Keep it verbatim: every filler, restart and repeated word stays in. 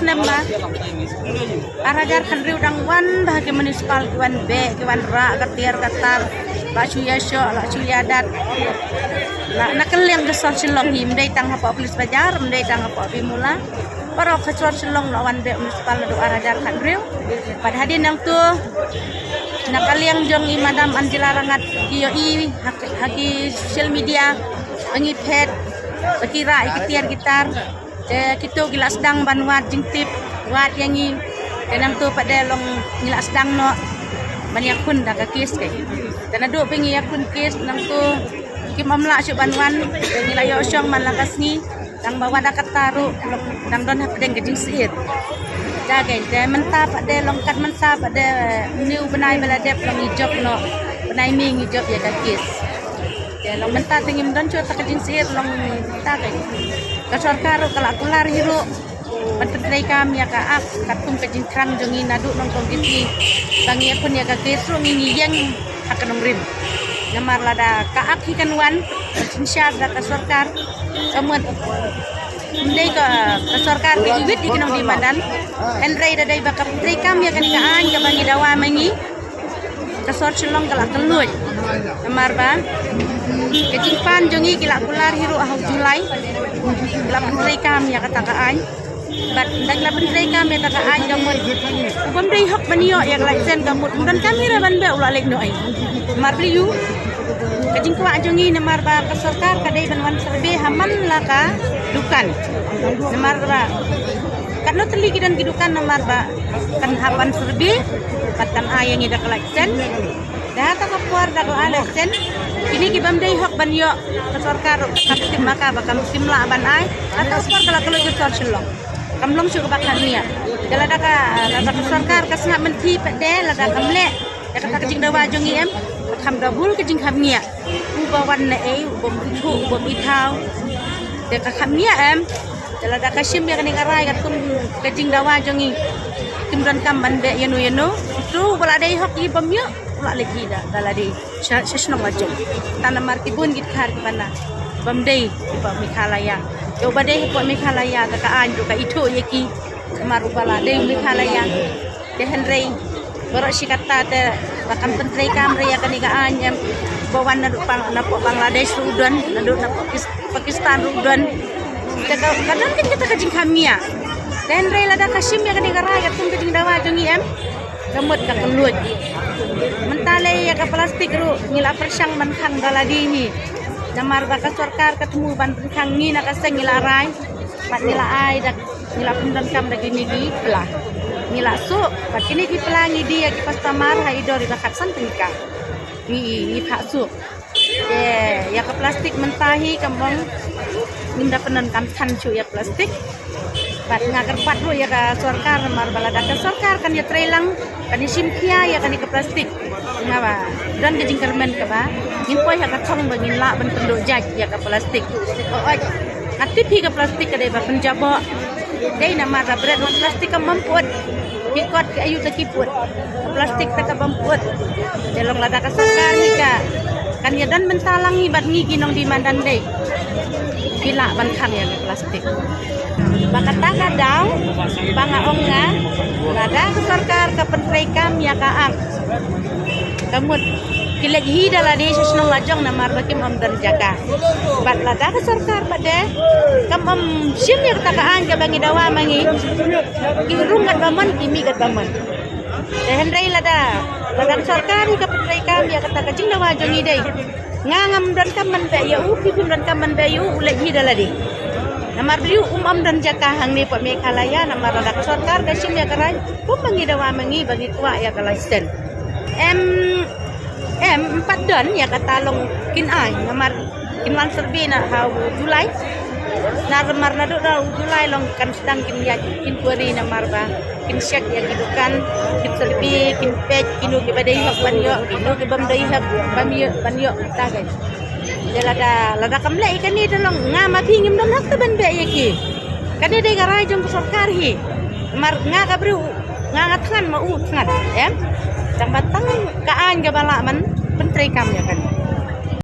Namar ar hajar khathynriew dang wan ba ha ki municipal ki wan beh, ki wan rah ka tiar ka tar, la shu ïa shoh, la shu ïa dat. La na ka liang ka sor Shillong hi, ym dei tang hapoh Police Bazar, ym dei tang hapoh Bimula. Baroh ka sor Shillong la wan beh municipal naduh ar hajar khathynriew. Bad hadien nangto na ka liang jong i Madam Angela Rangat ki ïohi ha ki, ha ki social media ba ngi phet ba ki rah ïa ki tiar ki tar. Te kito ki la sdang ban wad jingtip, wad ïa ngi. Te nangto pat de long ngi la sdang noh ban ïakhun da ka case kei. Te naduh ba ngi ïakhun case nangto kim ym lah shuh ban wan, te ngi la ïoh shong man la ka sngi. Tang ba wat da kata ruh long dang don hapdeng ka jingsyier. Te kei, te mynta pat de long kat mynta pat de, eh, une u bnai ba la dep long ngi jop noh, bnai May ngi jop ïa ka case. Te long mynta te ngim don shuh ta ka jingsyier long ta kei. Ka sorkar ruh ka la kular hi ruh ban pyntreikam ïa ka Act katkum ka jingthrang jong ngi naduh nyngkong ki sngi ba ngi ïakhun ïa ka case ruh ngi, ngi ïeng ha ka nongrim. Namar lada ka Act hi kan wan ban synshar da ka sorkar, ka mut ym dei ka, ka sorkar ka iwit ïa ki nongdie madan. Hynrei da dei ba ka pyntreikam ïa kane ka aiñ kaba ngi dawa ma ngi, ka sor Shillong ka la kylluid. Namar ba ka jingpan jong ngi ki la kular hi ruh ha u July, ki la pyntreikam ïa kata ka aiñ. Bad ynda ki la pyntreikam ïa kata ka aiñ ka mut u bym dei hok ban ïoh ïa ka license ka mut ym donkam hi re ban beh u la leit noh ei. Namar balei? Ka jingkwah jong ngi namar ba ka sorkar ka dei ban wan survey ha man la ka dukan. Namar ba katno tylli ki don ki dukan namar ba kan hap ban survey bad kan ai ïa ngi da ka license. Da ha kata ka por da ka license kine ki bym dei hok ban ïoh, ka sorkar ruh kam shim ma ka ba kam shym lah ban ai. Kata ka por ka la kylluid ka sor Shillong. Kam long shuh kaba kham ngiah. Te lada ka, lada ka sorkar ka sngap mynthi pat de lada kam leh ïa kata ka jingdawa jong ngi em, ka kham double ka jingkham ngiah. Uba wan na ei, u bym ithuh, u bym ithaw. Te ka kham ngiah em. Te lada ka shim ïa kane ka rai katkum ka jingdawa jong ngi, kim donkam ban beh ïano ïano. Uto uba la dei hok hi bym ïoh, u la leit hi da, da lade sha, sha shnong la jong. Te namar ki bun ki dkhar kiba na bym dei hapoh Meghalaya. Te uba dei hapoh Meghalaya te ka aiñ ruh ka ithuh ïa ki. Namar uba la dei Meghalaya. Te hynrei baroh shi katta te ba kam pyntreikam re ïa kane ka aiñ em. Ba wan naduh pang, napoh Bangladesh ruh u don, naduh napoh Pakis-, Pakistan ruh u don. Te ka, ka don kata ka jingkham ngiah. Te hynrei lada ka shim ïa kane ka rai katkum ka jingdawa jong ngi em, ka mut ka kylluid. Mynta lei ïa ka plastik ruh ngi la pyrshang ban khang da lade hi. Namar ba ka sorkar ka thmu ban pynkhang, ngi na ka seng ngi la rai. Bad ngi la ai da, ngi la pyndonkam da kine ki pla. Ngi la suh bad kine ki pla ngi die ïa ki customer ha i dor iba khatsan tyngka. Ngi, ngi phah suh. Te ïa ka plastik mynta hi ka mong ngim da pyndonkam than shuh ïa plastik. Bad nga kyrpad ruh ïa ka sorkar namar ba lada ka sorkar kan ïatrei lang, kan ïashim khia ïa kane ka plastik, nga ba don ka jingkyrmen kaba ngin poi ha ka thong ba ngin lah ban pynduh jait ïa ka plastik. Hooid, nga tip hi ka plastik ka dei ba pynjaboh. Dei namar ba bret wan plastik kam bam put. Ki kot ki ayu ta ki put. Ka plastik ta ka bam put. Te long lada ka sorkar hi ka kan ïa don bynta lang hi bad ngi ki nongdie madan dei. Ki lah ban khang ïa ka plastik. Ba kata ka daw ba nga ong nga, lada ka sorkar ka pyntreikam ïa ka Act, ka mut ki leit hi da lade sha shnong la jong namar ba kim ym don jaka. Bad lada ka sorkar pat de kam ym shim ïa kata ka aiñ kaba ngi dawa ma ngi, ki rung katba mon, ki mih katba mon. Te hynrei lada, lada ka sorkar hi ka pyntreikam ïa kata ka jingdawa jong ngi dei, nga ngam donkam ban beh ïa u, phi phim donkam ban beh ïa u, u leit hi da lade. Namar balei? Um ym don jaka hangne hapoh Meghalaya, namar lada ka sorkar ka shim ïa ka rai kum ba ngi dawa ma ngi ba ngi kwah ïa ka license. Em, em, em pat don ïa kata long kin ai, namar kin wan survey na ha u July. Namar naduh na u July long kan sdang kin ïa inquiry namar ba kin check ïa ki dukan, kin survey, kin peit kino kiba dei hok ban ïoh, kino ki bym dei hok ban ïoh, ban ïoh, ta ka. Te lada, lada kam leh ïa kane te long nga ma phi ngim don hok te ban beh ïa ki. Kane dei ka rai jong ka sorkar hi. Namar nga ka briew, nga nga thngan ma u thngan, em? Tang ba tang ka aiñ kaba lah ban pyntreikam ïa kane.